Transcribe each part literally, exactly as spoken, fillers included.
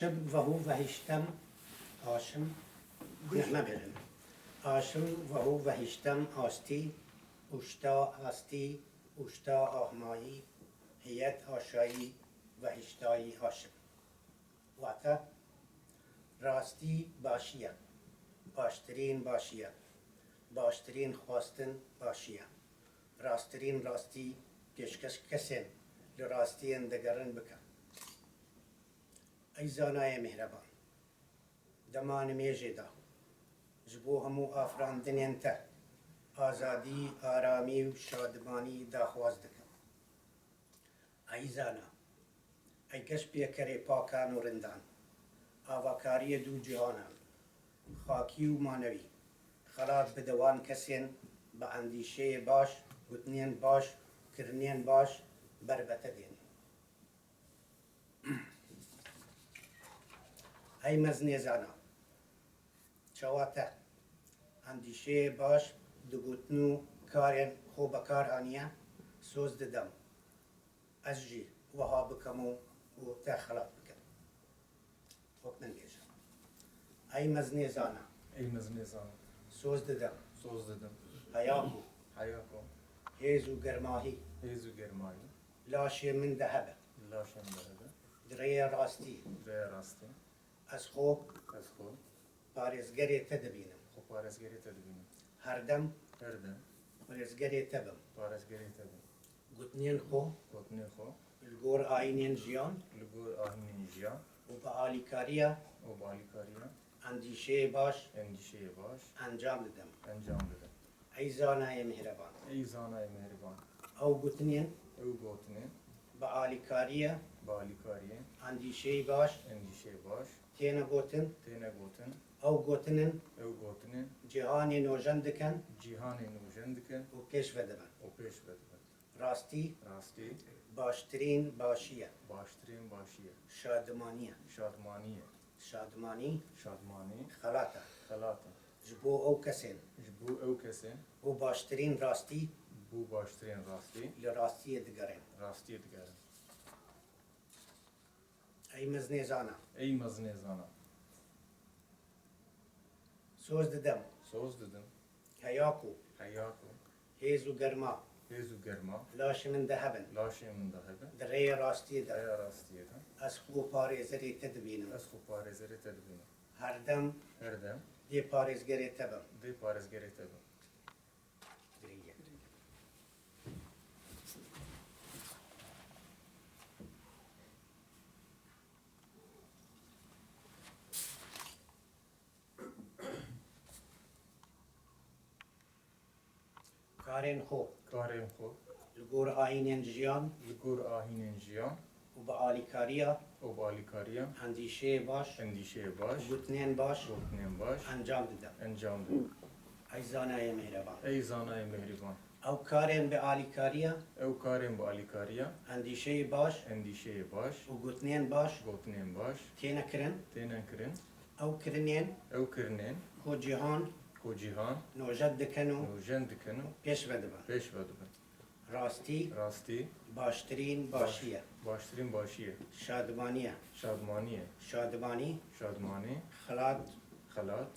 Aşim vehu vehiştem, aşim, nehme birin. Aşim vehu vehiştem astî, uşta astî, uşta ahmayî, hiyet aşayî, vehiştayî aşim. Wate, rastî başî ye, baştirîn başî ye, baştirîn xwestin başî ye. Rastirîn rastî pêşkeş kesên li rastiyên digerin bike. Ey zanayê mihreban, dema nimêjê de ji bo hemû afirandinên te azadî, aramî û şadimanî daxwaz dikim. Ey zana, ey geşpêkerê pakan û rindan, avakariyê du cîhanan, xakî û manewî, xelat bide wan kesên bi endîşeyê baş, gotinên baş, kirinên baş ber be te bên. Ey mezinê zana, çawa te endîşeyê baş di gotin û karên xwe bekar aniye, soz didim ez jî wiha bikim û, û te xelat bikim. Wek min bêje. Ey mezinê zana. Ey mezinê zana. Soz didim. Soz didim. Heya ku. Heya ku. Hêz û germahî. Hêz û germahî. Laşê min de hebe. Laşê min de hebe. Di rêya rastî. Di rêya rastî. Ez xwe. Ez xwe. Parêzgerê te dibînim. Xwe parêzgerê te dibînim. Her dem. Her dem. Parêzgerê te bim. Parêzgerê te bim. Gotinên xwe. Gotinên xwe. Li gor ayînên jiyan. Li gor ayînên jiyan. Û bi alîkariya. Û bi alîkariya. Endîşeyê baş. Endîşeyê baş. Encam didim. Encam didim. Ey zanayê mihreban. Ey zanayê mihreban. Ew gotinên. Ew gotinên. Bi alîkariya. Bi alîkariya. Endîşeyê baş. Endîşeyê baş. Têne gotin. Têne gotin. Ew gotinên. Ew gotinên. Cîhanê nûjen dikin. Cîhanê nûjen dikin. Û pêş ve dibin. Û pêş ve dibin. Rastî. Rastî. Baştirîn başî ye. Baştirîn başî ye. Şadimanî ye. Şadimanî ye. Şadimanî. Şadimanî. Xelat e. Xelat e. Ji bo ew kesên. Ji bo ew kesên. Bo baştirîn rastî. Bo baştirîn rastî. Li rastiyê digerin. Rastiyê digerin. Ey mezinê zana. Ey mezinê zana. Soz didim. Soz didim. Heya ku. Heya ku. Hêz û germa. Hêz û germa. Laşê min de hebin. Laşê min de hebin. Di rêya rastiyê de. Rêya rastiyê de. Ez xwe parêzerê te dibînim. Ez xwe parêzerê te dibînim. Her dem. Her dem. Dê parêzgerê te bim. Dê parêzgerê te bim. Girîng e. Karên xwe. Karên xwe. Li gor ayînên jiyan. Li gor ayînên jiyan. Û bi alîkariya. Û bi alîkariya. Endîşeyê baş. Endîşeyê baş. Û gotinên baş. Gotinên baş. Encam dide. Encam dide. Ey zanayê mihreban. Ey zanayê mihreban. Ew karên bi alîkariya. Ew karên bi alîkariya. Endîşeyê baş. Endîşeyê baş. Û gotinên baş. Gotinên baş. Têne kirin. Têne kirin. Ew kirinên. Ew kirinên. Ku cîhan. Ku cîhan. Nûjen dikin û. Nûjen dikin û. Pêş ve dibin. Pêş ve dibin. Rastî. Rastî. Baştirîn başî ye. Baş-, baştirîn başî ye. Şadimanî ye. Şadimanî ye. Şadimanî. Şadimanî. Xelat. Xelat.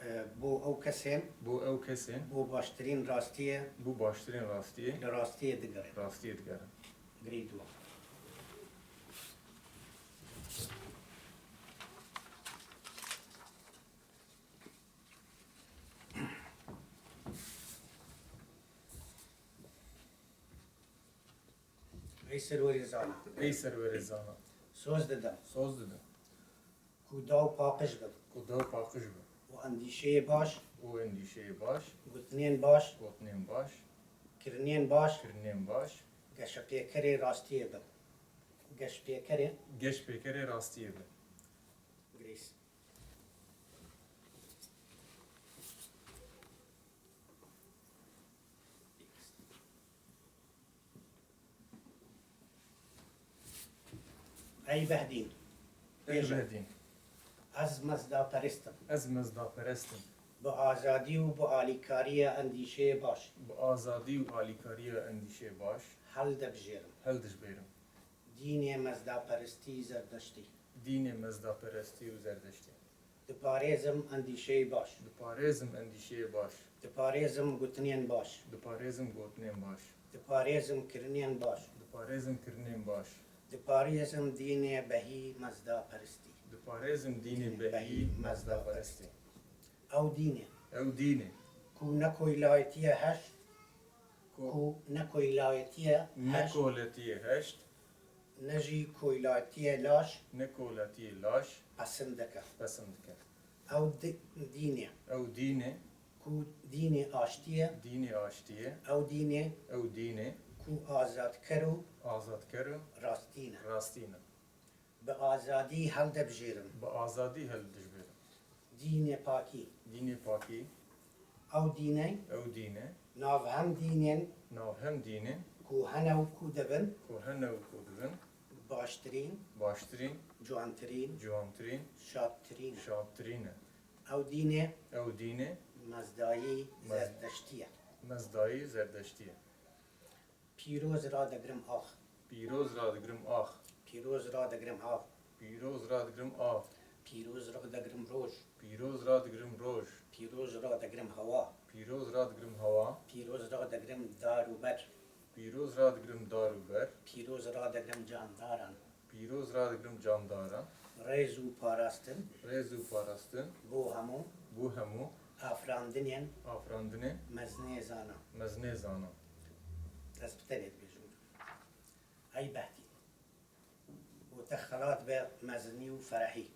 E, bo ew kesên. Bo ew kesên. Bo baştirîn rastiyê. Bo baştirîn rastiyê. Li rastiyê digerin. Rastiyê digerin. Girî dua. Ey serwerê zana. Ey serwerê zana. Soz didim. Soz didim. Ku daw paqij bim. Ku daw paqij bim. Û endîşeyê baş. Û endîşeyê baş. Gotinên baş. Gotinên baş. Kirinên baş. Kirinên baş. Geşepêkerê rastiyê bim. Geşpêkerê. Geşpêkerê rastiyê bim. Girês. Ey Behdîn. Ey Behdîn. Ez mezdaperest im. Ez mezdaperest im. Bi azadî û bi alîkariya endîşeyê baş. Bi azadî û alîkariya endîşeyê baş. Hildibijêrim. Hildibijêrim. Dînê mezdaperestî zerdeştî. Dînê mezdaperestî û zerdeştî. Diparêzim endîşeyê baş. Diparêzim endîşeyê baş. Diparêzim gotinên baş. Diparêzim gotinên baş. Diparêzim kirinên baş. Diparêzim kirinên baş. Diparêzim dînê behî mezdaperestî. Diparêzim dînê behî mezdaperestî. Ew dînê Ew dînê ku ne koylayetiye heş, ku ku ne koylayetiye ne heş, koletiye heşt, ne jî koylayetiye laş ne koletiye laş pesin dike. Pesin dike. Ew di- dînê Ew dînê ku dînê aştiye, dînê aştiye. Ew dînê Ew dînê ku azadker û azadker û rastî ne. rastî ne. Bi azadî hildibijêrin. Bi azadî hildibijêrin. Dînê pakî. Dînê pakî. Ew dînê Ew dînê navhem dînên navhem dînên ku hene û ku dibin ku hene û ku dibin baştirîn, baştirîn, ciwantirîn, ciwantirîn, şadtirîn e. şadtirîn e. Ew dînê Ew dînê mezdayî zerdeştî ye. Mezdayî zerdeştî ye. Pîroz radigrim ax. Pîroz radigrim ax. Pîroz radigrim av. Pîroz radigrim av. Pîroz radigrim roj. Pîroz radigrim roj. Pîroz radigrim hewa. Pîroz radigrim hewa. Pîroz radigrim dar û ber. Pîroz radigrim dar û ber. Pîroz radigrim candaran. Pîroz radigrim candaran. Rêz û parastin Rêz û parastin bo hemû bo hemû afirandinên afirandinên mezinê zana. Mezinê zana. Ez bi tenê dibêjim. Ey behdî. Bo te xelat be mezinî û ferehî.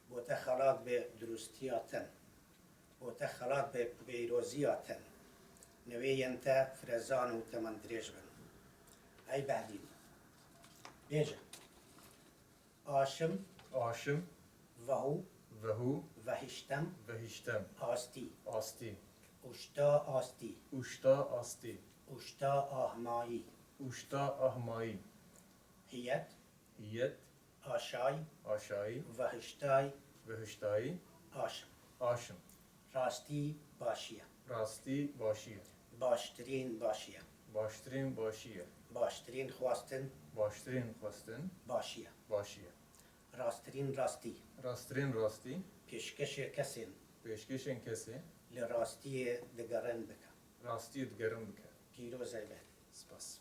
Bo te xelat be durûstiya ten. Bo te xelat be peyroziya ten. Newêyên te firezan û temendirêj bin. Ey behdî. Bêje. Aşim, Aşim, vehû, vehû, vehiştem, vehiştem, astî, astî, uşta astî, uşta astî, uşta ahmayî, uşta ahmayî, hiyet, hiyet, aşay, aşayî, vehiştay, vehiştayî, aşim. Aşim. Rastî başiye. Rastî başiye. Baştirîn başiye. Baştirîn başiye. Baştirîn xwestin Baştirîn xwestin başiye. Başiye. Rastirîn rastî. Rastirîn rastî. Pêşkêşê kesên Pêşkêşên kesê li rastiyê digerin bike. Rastiyê digerin bike. Pîroz ebe. Spas.